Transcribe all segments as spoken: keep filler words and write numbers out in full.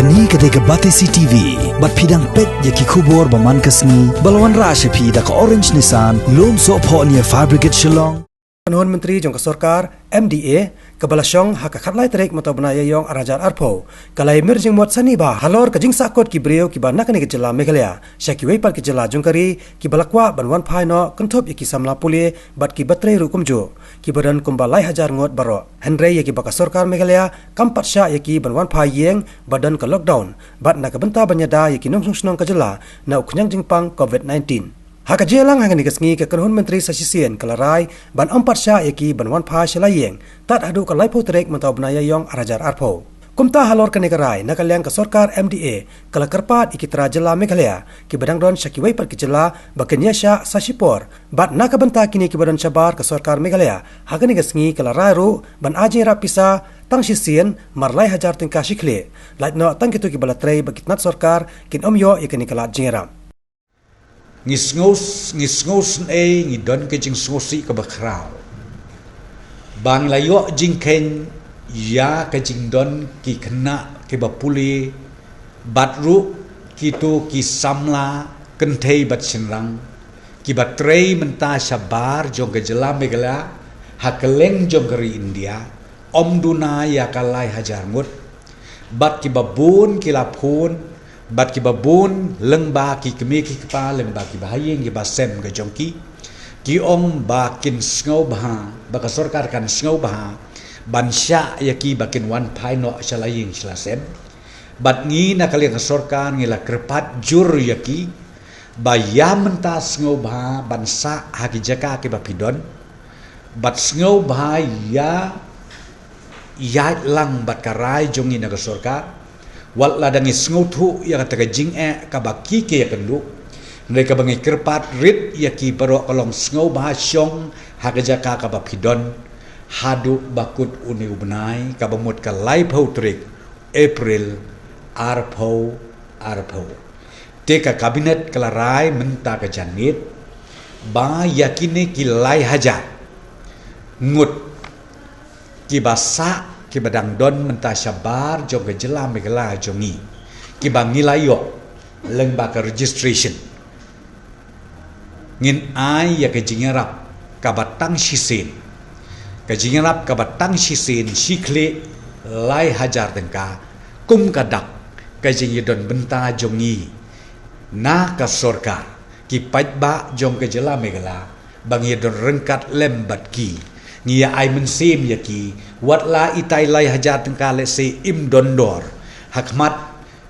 Kane ka dei ka Batesi T V, bad phi dang peit ïa ki khubor ba man ka sngi, ba la wanrah sha phi da ka Orange Nissan, Lumsohphoh near Fire Brigade Shillong. Kynhun Myntri jong ka sorkar M D A, kaba la shong ha ka khatlai tarik mynta u bnai Ïaïong arhajar arphew, ka la ïamir jingmut sani bha halor ka jingsahkut ki briew kiba na kane ka jylla Meghalaya sha kiwei pat ki jylla jong ka ri, kiba la kwah ban wan phai noh kynthup ïa ki samla pule bad kiba trei ruh kumjuh, kiba don kumba lai hajar ngut baroh. Hynrei ïa kiba ka sorkar Meghalaya kam pat shah ïa ki ban wan phai ïing ba don ka lockdown, bad na ka bynta ban ïada ïa ki nongshong shnong ka jylla na u khñiang jingpang covid nineteen. Ha ka jingïalang ha kane ka sngi, ka kynhun myntri sa shisien ka la rai ban ym pat shah ïa ki ban wan phai sha la ïing tad haduh ka laiphew tarik mynta u bnai Ïaïong arhajar arphew. Kumta halor kane ka rai, na ka liang ka sorkar M D A ka la kyrpad ïa ki trai jylla Meghalaya kiba dang don sha kiwei pat ki jylla ba kin ïashah sa shipor. Bad na ka bynta kine kiba don shabar, ka sorkar Meghalaya ha kane ka sngi ka la rai ruh ban ai jingïarap pisa tang shisien mar lai hajar tyngka shi khlieh, lait noh tang kito kiba la trei bad ki tnat sorkar kin ym ïoh ïa kane ka lad jingïarap. Ngi sngew, ngi sngewsynei, ngi don ka jingsngewsih kaba khraw ba ngi la ïoh jingkheiñ ïa ka jingdon ki khynnah kiba pule, bad ruh kito ki samla kynthei bad shynrang kiba trei mynta shabar jong ka jylla Meghalaya ha kylleng jong ka ri India, ym duna ïa ka lai hajar ngut. Bad kiba bun ki la phone, bad kiba bun lyngba ki kmie ki kpa, lyngba kiba ha ïing kiba sem ka jong ki, ki ong ba kin sngewbha, ba ka sorkar kan sngewbha ban shah ïa ki ba kin wan phai noh sha la ïing sha la sem. Bad ngi na ka liang ka sorkar ngi la kyrpad jur ïa ki ba ïa mynta sngewbha ban sah ha ki jaka kiba phi don, bad sngewbha ïa ïaid lang bad ka rai jong ngi na ka sorkar. Wat la dang ngi sngewthuh ïa kata ka jingeh kaba ki ki ïakynduh, hynrei kaba ngi kyrpad rit ïa ki baroh ka long sngewbha shong ha ka jaka kaba phi don haduh ba kut une u bnai, kaba mut ka laiphew tarik April arphew arphew. Te ka Cabinet ka la rai mynta ka janmiet ba ïa kine ki lai hajar ngut kiba sah, kiba dang don mynta shabar jong ka jylla Meghalaya jong ngi, kiba ngi la ïoh lyngba ka registration, ngin ai ïa ka jingïarap kaba tang shisien, ka jingïarap kaba tang shisien shi khlieh lai hajar tyngka, kum ka dak ka jingïadon bynta jong ngi na ka sorkar, ki paidbah jong ka jylla Meghalaya, ba ngi ïadon ryngkat lem bad ki. Ngi ïa ai mynsiem ïa ki, wat la itai lai hajar tyngka lehse im don dor ha khmat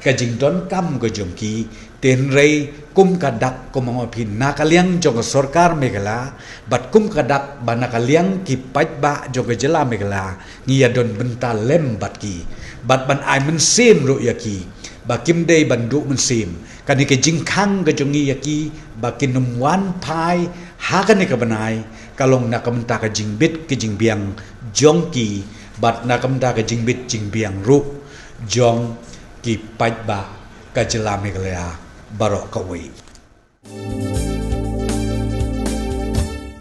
ka jingdonkam ka jong ki, te hynrei kum ka dak, kum ma phi, na ka liang jong ka sorkar Meghalaya, bad kum ka dak ba na ka liang ki paidbah jong ka jylla Meghalaya, ngi ïadon bynta lem bad ki, bad ban ai mynsiem ruh ïa ki ba kim dei ban duh mynsiem. Kane ka jingkhang ka jong ngi ïa ki ba kin ym wan phai ha kane ka bnai ka long na ka bynta ka jingbit ka jingbiang jong ki, bad na ka bynta ka jingbit jingbiang ruh jong ki paidbah ka jylla Meghalaya baroh kawei.